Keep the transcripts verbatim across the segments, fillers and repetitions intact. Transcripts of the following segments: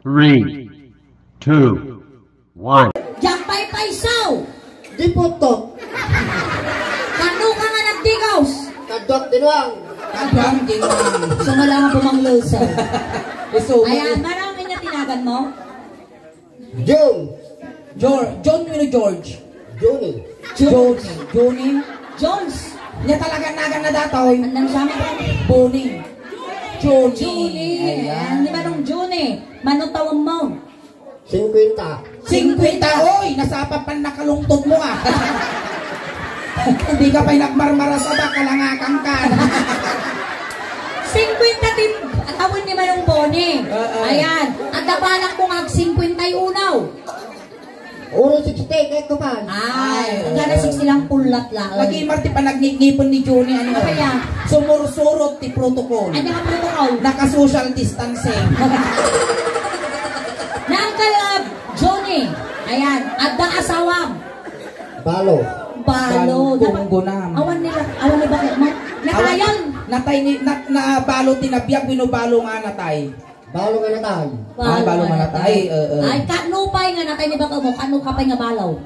Three, two, one. Diak paypayso! Di putok. Kano ka nga nagdigos? Kadwak dinuang. Kadwak dinuang. Sumala nga bumanglusa. Isu. Ayan, manong inya tinagan mo? Jun. Jor-, John wenno George? Johnny. Johnny. Johnny. Jones. Nia talaga naganna datoy. Andan siya mo? Bonnie. Johnny. Johnny. Ayan. Ayan. Ni Manong Johnny. Manong tawag mo? Singkwenta. Singkwenta, oy! Nasapa pan nakalungtod mo, ah. Hindi ka pa'y nagmarmarasa ba? Kalangakan ka. Singkwenta ti tawen ni Manong Bonnie. Oo. Ayan. At nabalak mo nga agsingkwenta y uno. Uro sixty, kaya ko pa. Ay, ay, gana sixty lang, pulat lang. Lagi, Marti, pa nagngipon ni Johnny, ano? Ano kaya? Sumursurot ti protocol. Ano nga protocol? Naka-social distancing. Na, Uncle, uh, Johnny. Ayan, adda asawam. Balo. Balo. Balo, dapat punggunam. Awan nila, awan ni bakit mo? Natayan? Awan, natay ni, na, na balo ti nabiag, wenno balo nga natay. Balo nga natay. Ah, balo nga natay. Balo nga natay. Ay, kano pay nga natay ni baka mo? Kano ka pay nga balo?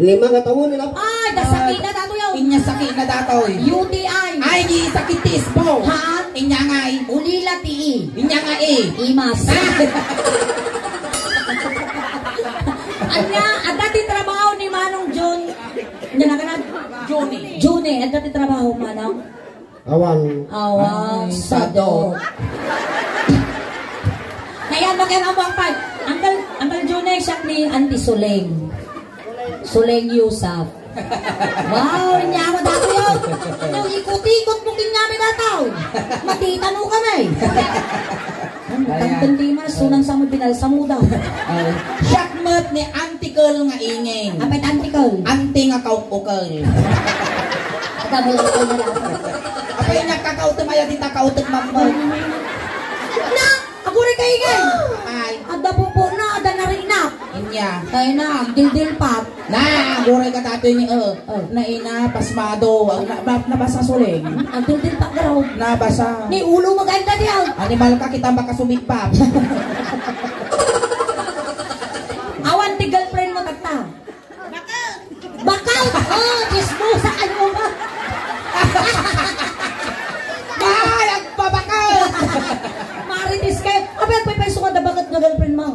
Lima nga taon nila. Ay, dasakit na dato yaw. Inya sakit na dato, eh. U T I. Ay, di sakit ti ispo. Ha? Inya nga, eh. Ulila ti i. Inya nga, eh. Imas. Ah. Anya, adda ti trabaho ni Manong Jun. Nya na ka na? Juni. Juni, adda ti trabaho, Manong? Awan. Awan, ay, sadok. Sadok. Kaya mag-, ang, ang, ang, Uncle, Uncle Junay, siya ni Auntie Suleng. Suleng Yusuf. Wow, inya mo dato yun. Ano, ikot-ikot mo kinyami dataw. Matita mo kami. Ayan. Tangkon di mas, sunang sa mo, binalsa mo daw. Ay. Siak met ni Auntie Kel nga ingin. Apay Auntie Kel? Auntie nga kaukukel. Taga Bulacan na lang. Apay nagkakautem aya di ta kautek mammet. Na! Aguray ka ingin! Ay. Adda pupo na, adda narina. Inya. Tayo na, agdildil pa. Na, aguray ka datoy ni, eh. Oh. Naina, pasmado. Ang na, na, nabasa suling. Ang dildil pa, garo. Nabasa. Ni ulo mo ganda diyan. Animal ka, kita makasumipap. Awan ti girlfriend mo, tatta. Bakal! Oh, chismosa kayo ba? Ay, agpabakal! Marites kayo. Abi, agpaypayso ka da bakit nga girlfriend mo?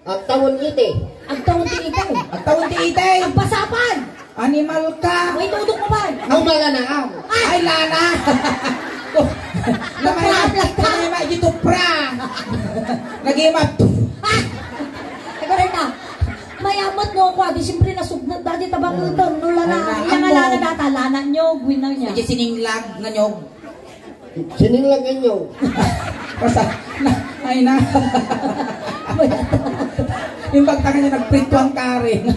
Agtawen iti. Agtawen ti iti. Agtawen ti iti. Agpasapan. Animal ka. May tudok mo ba? Ang malanaan. Ay, lana. Namay, namay, gitupra. Nagimap. Ah! Taga rin na. Mayamot no ko, di siyempre nasugnat dati tabang ito. No lana. Ay, na, lana data, lana nyo, gwinaw niya. Sige, sininglag nga nyo. Sininglag inyo. Basta, na, ay na. Yung pagtaka niya, nagprituan ka rin.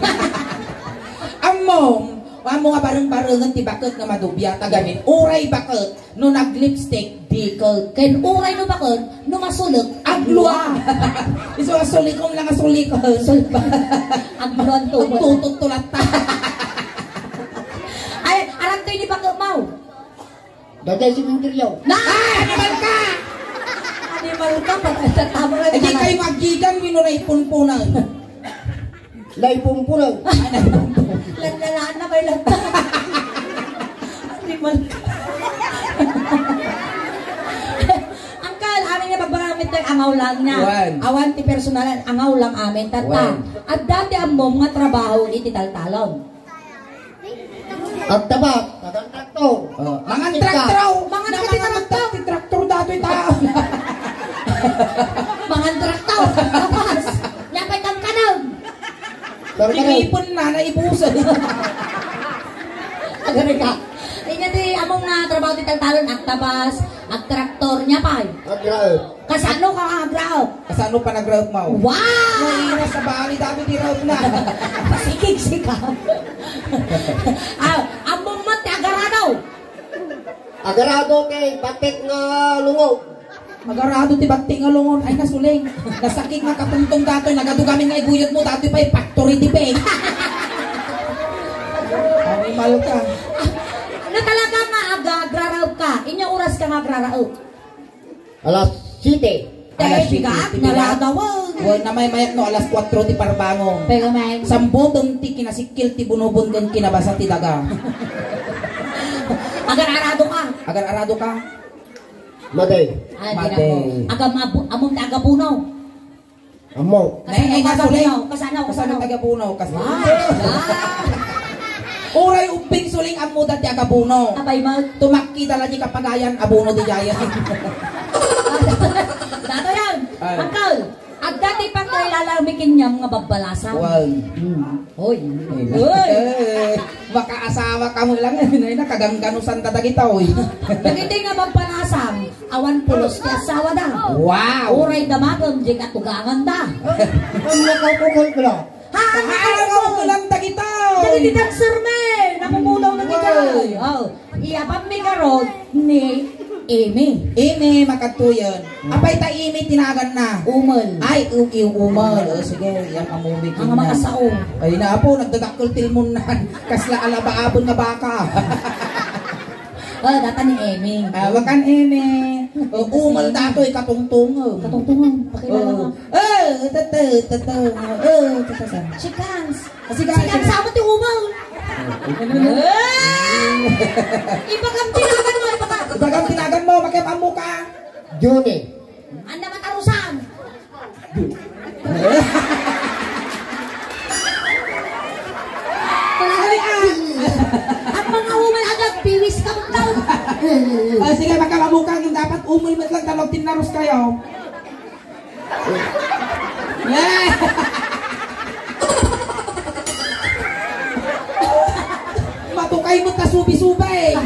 Ammo, ammo nga bareng-barengen ti baket nga madubia, tagamin. Uray baket, no nag-lipstick, di ka, ken uray no baket, no masulek, aglua. Isu nga sulikon lang nga sulikon. Agluan to. Tututtulat ta. Ay, aram to ni baket mo. Dagay simenteryo. Na! Ah, animal ka! Animal ka, pag-, tama lang. Ay, di naman. Kayo magigan, wino na ipunpunan. Naipumpunan. Laglalaan na kayo lang. Animal ka. Uncle, amin nga pagbaramit ng angaw lang niya. Wan. Awan ti personalan, angaw lang amin, tata. Wan. At dati ang mom nga trabaho, iti taltalon. Agtabat, taga-traktor. Oh, mangan traktor. Mangan ka ti traktor. Ti traktor datoy ta. Mangan traktor. Tapos, napay kang kanag. Karkarag. Tinipon na, naibusan. Agari ka. Inya ti among nga trabaho ti taltalon, agtabas, agtraktor, nya pay. Agraep. Kasano ka nga agraep? Kasano pa nagraep mo? Wow! Ay, nasa bali, dami di raep na. Sikig sika. Ah, among mat, agarado. Agarado kay batik nga lungog. Agarado ti batik nga lungog. Ay, nasuling. Nasakit nga katungtong datoy. Nagadugamin nga iguyod mo. Datoy pa yung factory di pay. Animal ka. Na talaga nga aga, agraraep ka. Inya oras ka nga agraraep. Alas siyete. Alas siyete ti bigat. Wen, namaymayat no alas kuatro ti parbangong. Pero may sambutem ti kinasikkil ti bunubon ken kinabasa ti daga. Agar-arado ka. Agar-arado ka. Mate. Ah, di na po. Mate. Agam-, abu-, among taga Puno. Ammo. Kasano, kasano, kasano, kasano? Kasano taga Puno? Kasano? Wow. Wow. Uray ubbing suling ammo dati aga Puno. Abay, mag- Tumakki dala di kapagayan, abuno di jaya. Dato yan. Ay. Uncle, agda ti pagkailalang mikinyam nga babbalasa. Wow. Hmm. Hoy. Ay, hoy. Eh, makaasawa ka mo lang, eh. Ay, nakagangganusan ta dagita, oy. Dagiti nga babbalasang, awan pulos ti asawa da. Wow. Uray damatem, di katuganganda. Ang nakakukol ko lang. Ha? Ano ko lang dagita, oy. Dagiti dancer, me. Napupulaw na kita. Wow. Oh. Iyaban mi garod ni Amy. Amy, makadtuyen. Apay ta Amy tinaganna? Umel. Ay, u-, i-, umel. O, sige, yan ang movie. Ang makasao. Ay, na po, nagdadakkel tilmunan. Kasla alabaaben nga baka. Oh, data ni Amy. Ah, wakan Amy. O, umel datoy, katungtungan. Katungtungan. Pakilala ka. Oh, tata, tata. Oh, tata, sa. Chikans. Kasi ka, Sige, ang sama ti umang. Eh! Ibagam tinagan mo, ibagam. Ibagam tinagan mo, makiapammo ka. Juni. Anda matarusan. Ay, ah. Ang mga umang agad, piwis ka magdaw. Ah, sige, makiapammo ka, ang dapat umul met lang, talog tinarus kayo. Matukay mo ta subi-subi.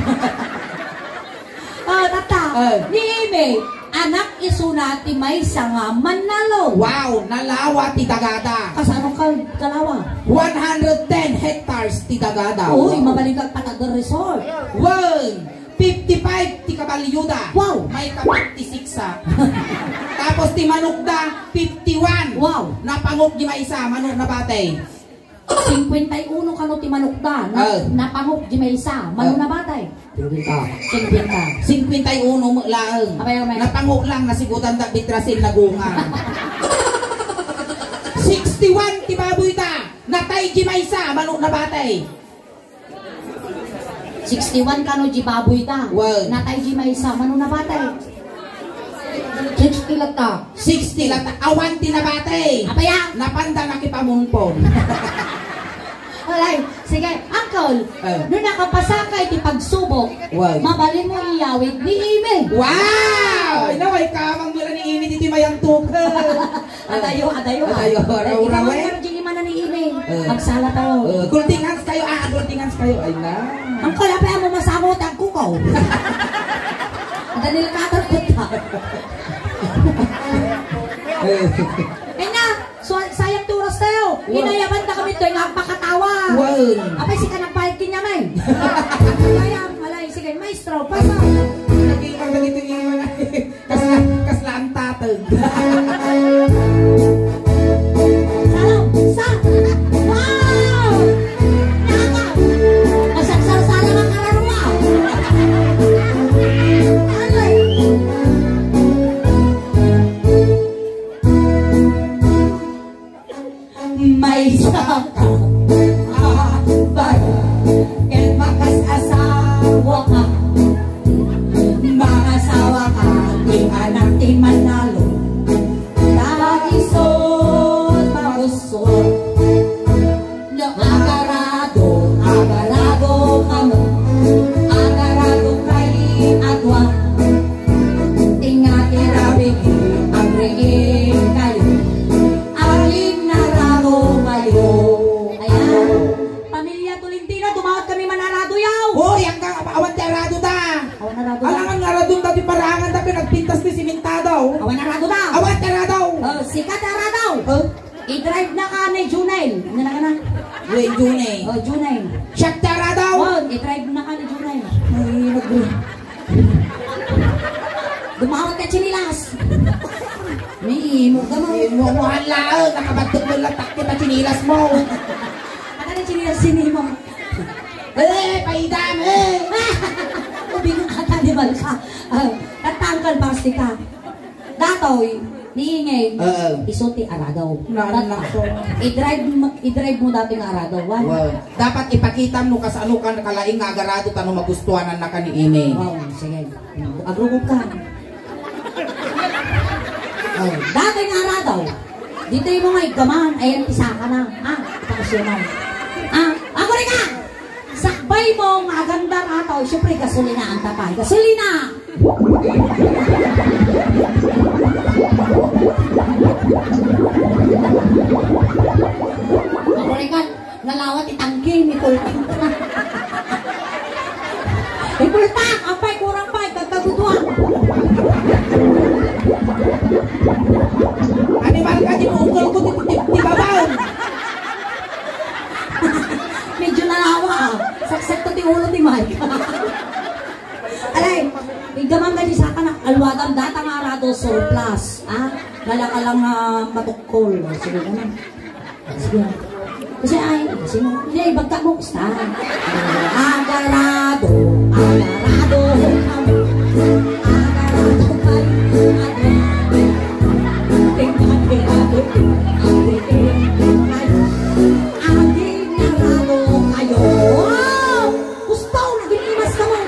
Oh, tata. Ay. Ni Amy, anak isuna ti maysa nga mannalo. Wow, nalawa ti dagada. Kasano ka, kalawa? One hundred ten hectares ti dagada. Uy, wow. Mabalin ka patag resort. Wow. Fifty-five ti kabalyoda. Wow! Mayka fifty-six, ah. Tapos ti manokda, fifty-one. Wow! Napangok di maysa, mano nabatay? Singkwenta y uno kano ti manokda. Na-, Ah. Napangok di maysa, mano Ah. nabatay? Singkwenta. Singkwenta. Singkwenta y uno met laeng. Abay, abay. Napangok lang, nasigutan da bitrasin nagunga. Sixty-one ti baboyda. Natay di maysa, mano nabatay? Sixty-one kano di baboyda. Wow. Natay di maysa, mano nabatay? Sixty latta. Sixty latta. Awan ti nabatay. Apay a? Napanda makipamunpon. Alay, sige, uncle, Ah. No nakapasaka iti pagsubok, Wow. Mabalin mo iyawid ni Amy. Wow! Ay, naway kamang mula ni Amy dito'y mayang tuka. Adayo, adayo, ah. Adayo, eh, ikaw raw, ang raw, eh. Virgin, imana ni Amy. Eh. Magsala tayo. Eh, golden hands kayo, ah, golden hands kayo. Ay, na. Ang kalapay mo masango, tagkukaw. Ang Daniel Cutter, puta. Eh. Ay, na, so, sayang ti oras tayo. Wow. Inayaban ta kami to, nga agpakatawa. Wow. Apay, sika nagbayad kinyamin. Kaya, malay, sige, maestro, pasa. Lagi, ang ganito yung Kasla, kasla ang tatag. Salam, sa, wow! Naka, masagsarsalang ang kararua. Alay. Maysa ka abay, ket makasasawa ka. Mangasawa ka, ti anak ti manalo. Ta isut mauswa. No agarado, agarado ka mo. Agarado kay atwa. Ingat irabig, agriing kayo. Agin narado kayo. Ayan. Pamilya Tolentino, dumawat kami manarado yaw. Hoy, ang ka-, awan ti arado ta. Awan arado ta. Alangan nga aradon ta ti paraangan ta, pinagpintas ti simentado. Awan arado ta. Awan ti arado. Oh, sika ti arado. Oh. I-drive na ka ni Junel. Ano na ka na? Wait, Junel. Oh, Junel. Siak ti arado. Oh, i-drive na ka ni Junel. Ay, nag- Dumawat ka, chinilas. May imo ka mo. Imo mo, hala, oh, nakabatok mo lang takip ang chinilas mo. Ata na chinilas sini mo. Eh, paidam, eh. Ubing ang katanimal ka. Ah, tatangkal plastika. Datoy. Ni Ingay, Oo. Isu ti arado. Naan na to. I-drive mo, i-drive mo dati nga arado. Wan. Wow. Dapat ipakitam no kasano ka nakalaing nga agarado ta no magustuanan ka ni Ingay. Wow, sige. Agrugop ka. Oh, dati nga arado. Dito mo nga igaman, ayan, isa ka na. Ah, pakasyaman. Ah, ako rin ka! Sakbay mo nga agandar ataw, siyempre, gasolina ang tapay. Gasolina! Ako rin ka, nalawa ti tangke, ni Kulta. Ni Kulta, apay, kurang pay, kagkagutuan. Animal ka, di mo utol ko, ti, ti, ti babaw. Medyo nalawa, ah. Saksak to ti ulo ti Mike. Alay, igaman ka di sa akin, alwadan data nga arado surplus, ah. Wala ka lang, ah, matukkol. Sige ka na. Sige. Kasi ay, kasi mo, hindi, ibagta mo, basta. Agarado, agarado, agarado kayo, agarado. Agarado kayo. Wow! Gusto, naging imas ka mo.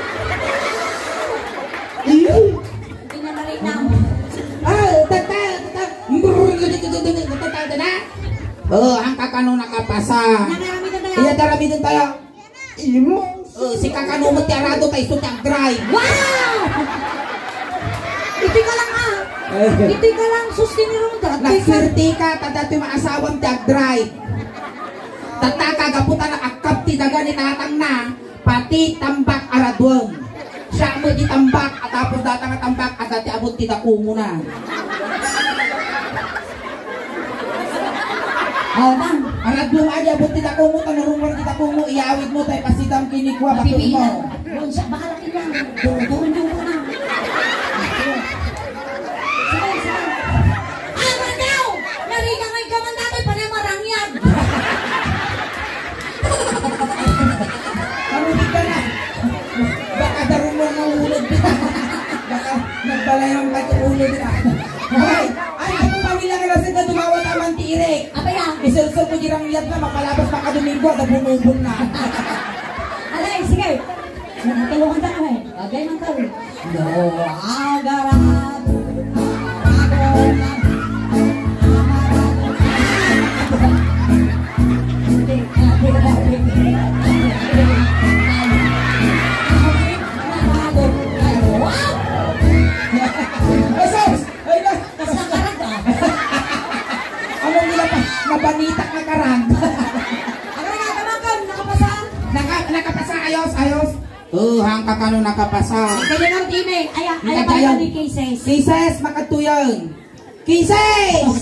Hindi na marinang. Ah, tata, tata. Tata, tata. Oh, ang kakano nakapasa. Nangaramitan tayo. Iya, daramitan tayo. Imo. Oh, si kakano mo ti arado tayo, isu ti agdrive. Wow! Iti ka lang, ah. Eh. Iti ka lang, sus, tinirong da. Nagswerte ka, tata, ti maasawam ti agdrive. Tata, kagaputan, akkap ti daga ni tatang na. Pati tambak araduem. Siya met ti tambak, a tapos data nga tambak, adda ti abut ti dakongona. Oh, tang. Araduem adi abut ti dakongo, ta no rummuar ti dakongo, iyawid mo, tay pasitam ken ni kua, bato mo. Mabibilang. Yun siya, bahala ka niya. Duro-duro niyo muna. Sige, sige. Ah, Mateo! Narigangan ka man dati, panay marangyag. Ano di ka na? Baka darumong ang ulo di ka. Baka nagbalayang ka yung ulo di ka. Ay, ay, ang pamilya ka na sila dumawa naman ti Irek. Apa yan? Isulsul ko dirang yat na, mapalabas maka Domingo, ada bumubon na. Alay, sige. Tulungan ka naman. Agay man ka, eh. No, agarado, agarado, agarado. Ay, sus! Ay, na! Kasakarat, ah. Anong nila pa? Nabanitak na karag. Ano nga, tama ka? Nakapasa? Naka-, nakapasa, ayos, ayos. Oh, hangka kano nakapasa. Kaya nga, Dime, aya, aya ba ni cases? Cases, makatuyan. Cases!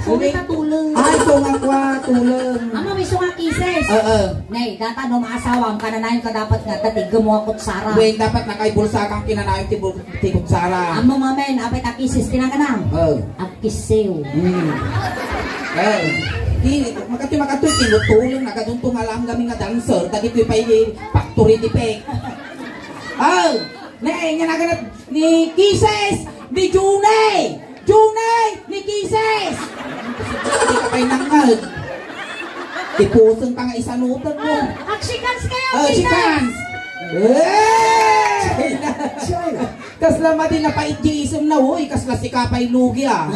Sorry, ta tulong. Ay, so nga kwa, tulong. Ama, may so nga cases. Oo. Nay, data no, maasawa, ang kananayon ka dapat nga, dati gamo ako, Sara. Wen, dapat nakaibulsa kang kinanayon ti bul-, ti Sara. Amo, mamen, apay ta cases, tinagana. Oo. Agkisew. Hmm. Eh, di, makati, makati, tinutulong, nagadunto nga lang kami nga dancer, dagiti pay factory defect. Oh, ne, nga naganap ni Kisses, ni June. June, ni Kisses. Di ka pay nangag. Di pusong pa nga isanutan mo. Ah, action hands kayo, Oh, Kisses. Action hands. Eh! Kasla madi na pa iti isem na, uy, kasla sika pay lugi, ah.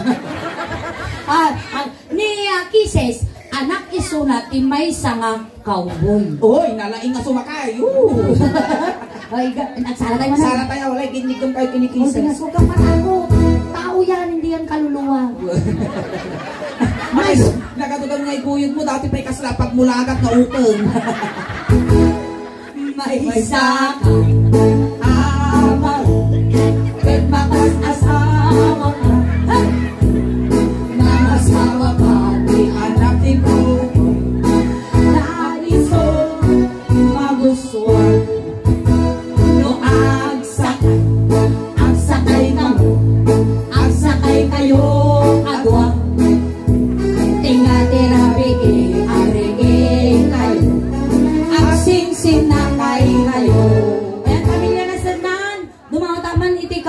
Ah, ah, ni, ah, Kisses, anak isuna ti maysa nga cowboy. Uy, nalaing nga sumakay. Ooh. Ay, ga-, nagsara tayo, man. Sara tayo, wala, ginigam kayo kini Kisses. Uy, huwag kang matakot. Tao yan, hindi yan kaluluwa. Ay, nagatugan nga iguyod mo, dati pa'y kasla pagmulagat nga ukeng. Maysa ka, Amar, ket makas-asawa ka. Hey! Makas-asawa ka, ti anak ti Bruno. Naiso, magustuhan. No agsakay, agsakay kamo, agsakay kayo a dua. Tinga ti rabiki, arigi kayo. Agsingsinakay kayo. Ayan, pamilya.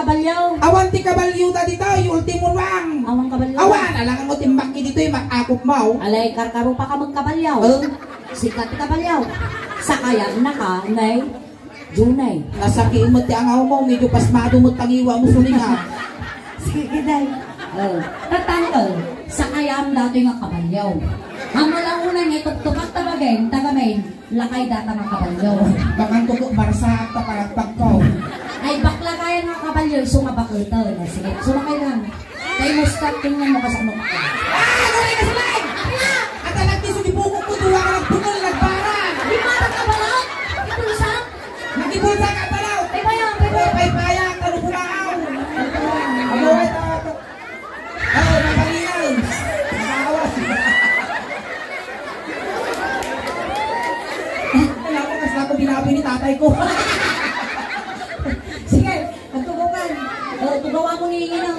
Palyaw. Awan ti kabalyo daytoy, ultimo lang. Awan kabalyo. Awan, alangan mo timbakki ditoy, makakupmaw. Alay, karkarupaka met kabalyo. Eh? Sika ti kabalyo. Sakayannaka, nay. Junay. Nasaki met ti angaw mo, medyo pasmado met pangiwa mo, sulinga. Sige, day. Oh. Tatangkel, sakayam datoy nga kabalyo. Ang malaunay nga ituptupak ta bagen, tagamen, lakay data nga kabalyo. Bakan ko barsa, ta palagpag ko. Ay, bakla kaya nga kabalyo, isu nga baketen. Sige, sumakay lang. Kay Mustang, tingnan mo kasano ka. Ah! Aray ka sa laing! At anak ni Sugibukok ko, duwa ka nagputol, nagbarang! Di ba nagkabalot? Ipulsa? Nagipulsa ka pala! Ay, bayan, ay, bayan. Ay, bayan, ano po na ako? Ano, ito, ito. Oh, napalinaw. Nakawas. Wala ko, mas ako binaboy ni tatay ko. Sige, pagtubukan. Oh, tugawa mo ni Inang.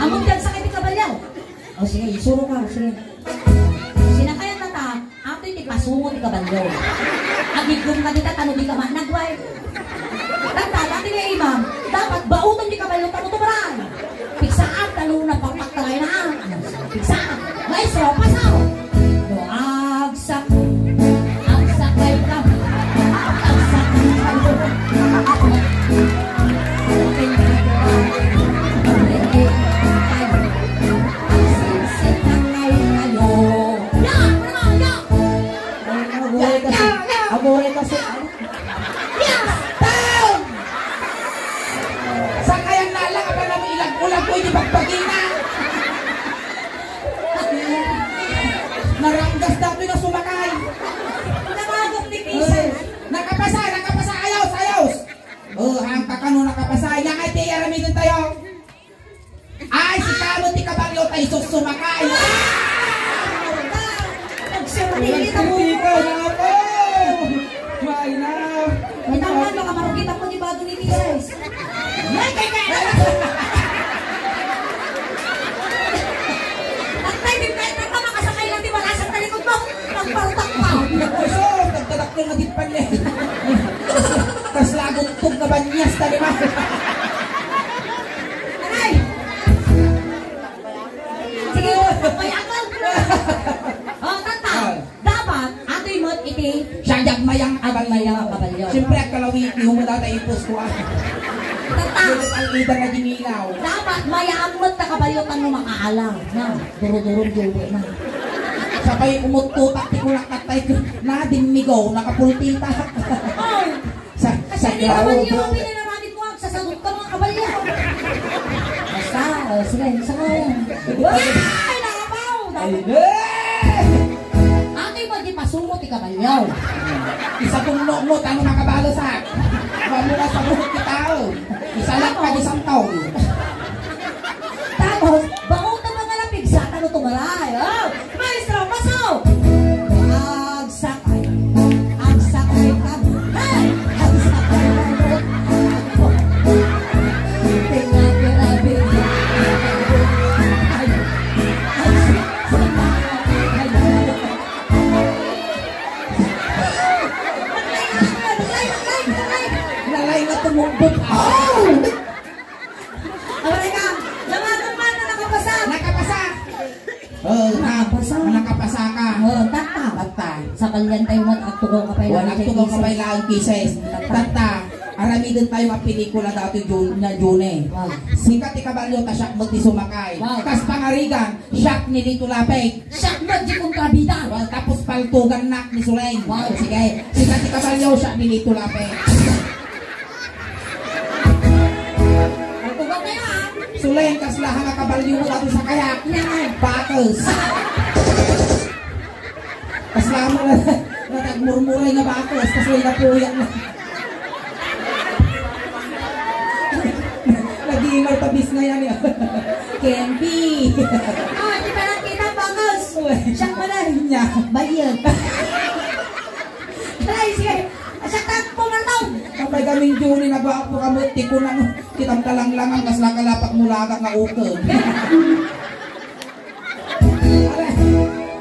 Among dyan sa kay kabalyo. O sige, isuro ka, sige. Sinakayan na ta, ato iti pasungo ti kabalyo. Agigum ka dita, tano di ka managway. Tanta, dati nga imam, dapat bauton ti kabalyo, tano tumaran. Pigsaan, tano na pagpaktaray na. Pigsaan. Maestro, pasaw! No, agsak, agsakay ka. Agsakay ka. Agsakay kayo. Yan! Ano naman? Yan! Amoy kasi, amoy kasi, ano? Yes! Down! Sakayan na lang, apa naman ilag-ulag ko, hindi pagbagina. Naranggas dati na sumakay. Nangagok ni Pisa. Nakapasa, nakapasa, ayos, ayos. Oh, hangka kano nakapasa. Yan ay tiyaramidin tayo. Ay, si kamo ti kabalyo tayo susumakay. Nagsumakay. Nagsumakay na ako. May na. Kita mo, ano ka, marugit ako ni bago ni Mises. Ay, kay, kay, Tatay, di ba, ito ka, makasakay lang, di ba, nasa talikod mo? Pagparutak pa. Sus, nagtadaklo na di pa niya. Tas lagot tog na banyas, tali ba? Aray! Sige, may akal. Oh, tanta. Ah. Dapat, atoy met iti siya, agmayang a kabalyo. Agmayang a kabalyo. Siyempre, agkalawiki, humada ta ipus ko, ah. Tanta. Ang ida na ginilaw. Dapat, mayaan met ta kabalyo, tano makaalam. Na, duro-duro, duwe na. Sabay umuttutak ti kulak, tatay ko. Na, dinmigaw, nakapultita. Oy! Sa, sa Kasi hindi naman yung pinanaramit mo, agsasagot ka, mga kabalyo. Basta, oh, sige, isa ka yan. Ay, nakapaw! Ay, eh! Ate, pag ipasungo ti kabalyo. Isa pong no, no, tano makabalos, ha? Huwag mo na sa buhok ni tao. Isa lang pag isang taon. Tapos, bango ka mga lapig sa tano tumaray. Oh, maestro, paso! Agsakay, agsakay ka. Hey! Agsakay ka. Pinapirabi. Ay, agsakay. Nalay nga tumumbok. Oh! Aray ka, namagan man na nakapasa. Nakapasa. Oh, ha? Nakapasa. Nakapasa ka. Oh, tata. Tata. Sa kalyan tayo mo, agtugaw ka pa yung Wala, agtugaw ka pa yung laang cases. Tata. Tata. Aramiden tayo nga pelikula dati Jun-, na June. Wow. Sikat ti kabalyo, ta siak met ti sumakay. Wow. Kas pangarigan, siak ni Lito Lapid. Siak met ti kontrabida. Wow, tapos paltugan nak ni Suleng. Wow. Sige. Sikat ti kabalyo, siak ni Lito Lapid. Ang tugot na yan. Suleng, kasla nga kabalyo mo, dati sa kayak. Yan. Bakos. Kasla mo na, natagmurmuray nga bakos, kasi napuyak na. Nagimar tabis na yan, eh. Candy. Ah, di ba nakita, bakos? Uy. Siya pala. Niya. Bayag. Ay, sige. Siya tagpo man daw. Apay kaming Juni, nagwapo ka mo, tikunan, kitang kalanglangan, kas nakalapak mo lagak nga ukod.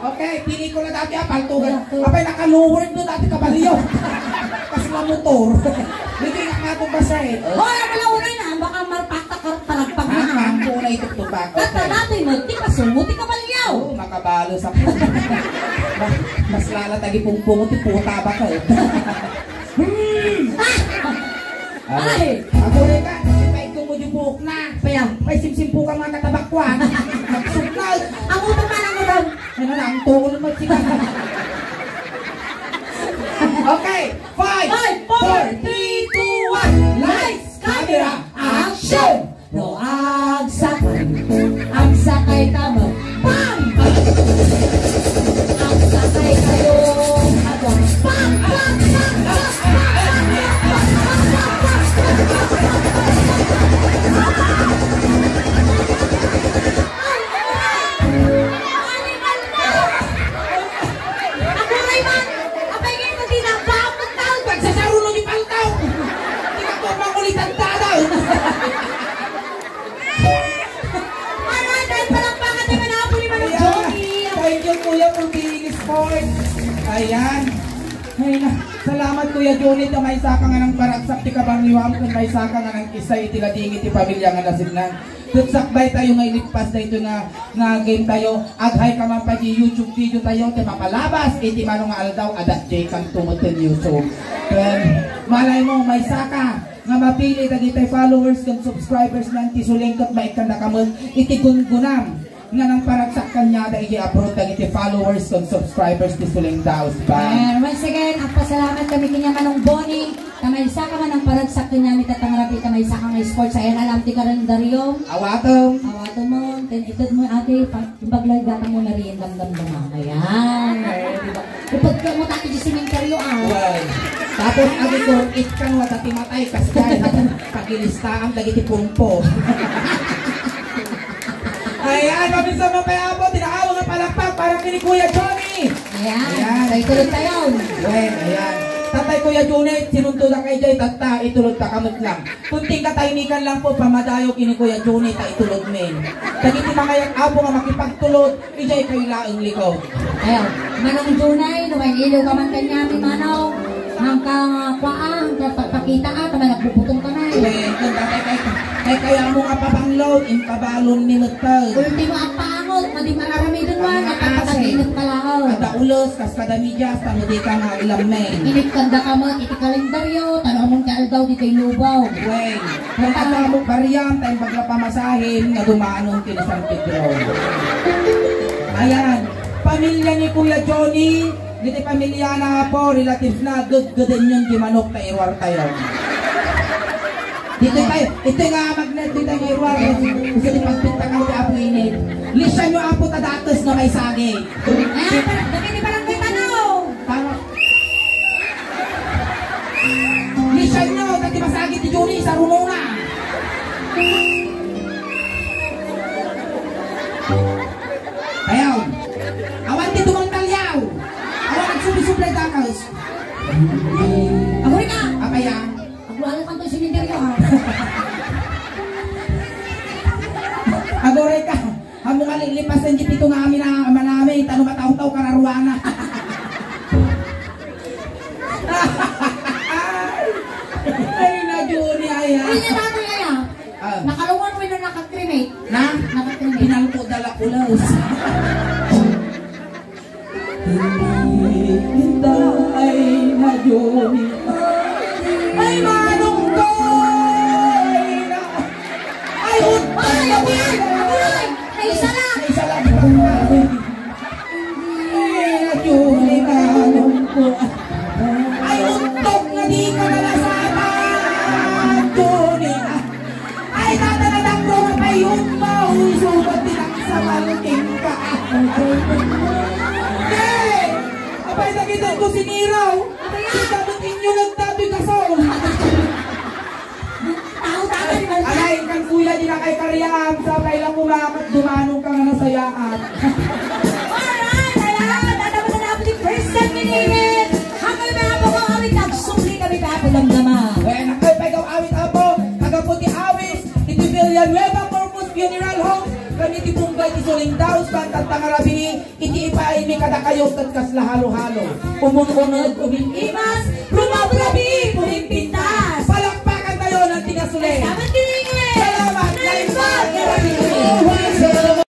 Okay, pelikula dati, ah, paltugan. Apay, naka-lowered mo dati, kabalyo. Kas na motor. Hindi nga nga itong basa, eh. Hoy, ang malaunay na, baka marpaktak Tatta datoy met ti pasungo ti kabalio. Oo, makabalo sa puta. Mas, mas lala tagipungpungo ti puta baket. Hmm. Ay! Aguray ka, kasi paigko mo di buhok na. Kaya? May simsimpo ka mga katabakuan. Nagsuglag. Ang utang man, ang utang. Ano na, ang tungol mo, chika. Okay, five, Five, four, four, three, two, one. Lights, camera, action! No agsakay, agsakay ka mo. Pam! Agsakay kayo. Ako. Pam! Pam! Pam! Aguray man! Apay ngayon ko tinagpaak ng tao! Pagsasarulo ni Pangkaw! Tinagpaak ng ulit ang tao! Alright, dahil palakpakan naman ako ni Manong Ayan. Johnny. Thank you, Kuya, for being sport. Ayan. Ay, na, salamat, Kuya Johnny, ta maysa ka nga nangparagsak ti kabangliwam, ken maysa ka nga nangkisay iti lading iti pamilya nga nasidngan. Ket sakbay tayo nga ilipas daytoy nga, nga game tayo. Aghay ka man pay di YouTube video tayo, ti mapalabas iti mano nga aldaw, adda jay kanto met ken YouTube. Ken, malay mo, maysa ka. Nga mapili dagiti followers ken subscribers na ti Suling ket maikkandaka met iti gungunam nga nangparagsak kaniada iti abroad dagiti followers ken subscribers ti Suling Daos Band. And once again, agpasalamat kami kaniak Manong Bonnie, ta maysa ka man nangparagsak kaniami, ta tangrabi ta maysa ka nga sports, ayan, alam ti kalendaryo. Awatem. Awatem mo, then ited mo, ate, pa-, imbag lang gata mo na rin, damdamdama. Ayan. Ay, di ba? Ipagka mo tayo di sementeryo, ah. Well, tapos agi ko, it kan wata ti matay, kas dyan, pagilistaam dagiti pumpo. Ayan, mabisa mo kaya po, tinaawa nga palakpak para kini Kuya Johnny. Ayan, Ayan. Sa itulog tayo. Well, ayan. Tatay Kuya Johnny, sinunto na kayo dyan, tatta, itulog ta kamot lang. Kunting katahimikan lang po, pamadayo kini Kuya Johnny, ta itulog mi. Dagiti mga apo nga makipagtulog, Ijay kayo laeng likod. Ayaw, Manong Junay, no may iliw ka man kanyami, Manong. Hangka nga kua, hangka pagpakita, ah, ta may nagbubutong ka na, eh. Eh, kung dati kay, kay kaya mo nga pabanglo, impabalon ni Mutag. Ultimo, agpaangot, madi mararamidon mo, Ang nakapatag-inot ka lang, oh. Kada ulos, kas kada medyas, tano di ka nga ilamme. Init kanda ka mo, iti kalendaryo, tano amon ka aldaw, di kay lubaw. Wen. Kung ano mo bariam, tayo magpamasahin nga dumanon kini San Pedro. Ayan, pamilya ni Kuya Johnny, diti pamilya na po, relatives na, gudguden yun, di manok ta iruar tayo. Dito tayo, ito nga magnet, dito nga iruar, gusto di pagpintakan ti Apo Init. Lisyan nyo, Apo, ta datos nga may sagi. Ayan, dami ni Barangay Tanaw. Tama. Lisyan nyo, dati masagit ti Johnny, sa rumuna. Ayaw. Awan ti tumangtalyaw. Awan nagsubli-subli dakas. Agoy ka! Apaya. Agwala ka to simenteryo, ha? Agoy ka. Amo nga lilipasen ti pito nga amin a manami, tano matawtaw kararuana. Ay, na Johnny, ay, ah. Ay, na Johnny, ay, ah. Ah. Nakalungan mo yung nakakremate. Na? Nakakremate. Pinangko dala pulos. Hindi kita ay na Johnny. Ay, manong ko! Ay, na! Ay, utang na Ay, ay, ay! Ay, isa lang! Ay, isa lang, utang na. Ay, Julie, manong ko. Ay, utang na di ka nalasatan, Julie. Ay, tata na danggo nga payong mo. Uy, sugat din ang samalting ka. Hey! Apay, nakitan ko si Niraw. Ay, dapat inyo nagtatoy kasol. Tao, tao, di ba? Alay, kan kuya, di na kay kariam. Sa kailan kumakat, dumanong ka nga nasayaat. Alright, ayan. Tatapos na po ni Kristen Minilit. Ang kami mga po, kami nagsubli kami pa po damdama. Well, nakay pa ikaw awit, apo. Taga Puti Awis, iti Villanueva Corpus Funeral Home. Kami ti punggay ti Suling Daos, Bantag Tangarabini. Iti ipaaymi kadakayo ket kasla halo-halo. Umun-uneg, umim-imas, rumabrabi, pumimpi.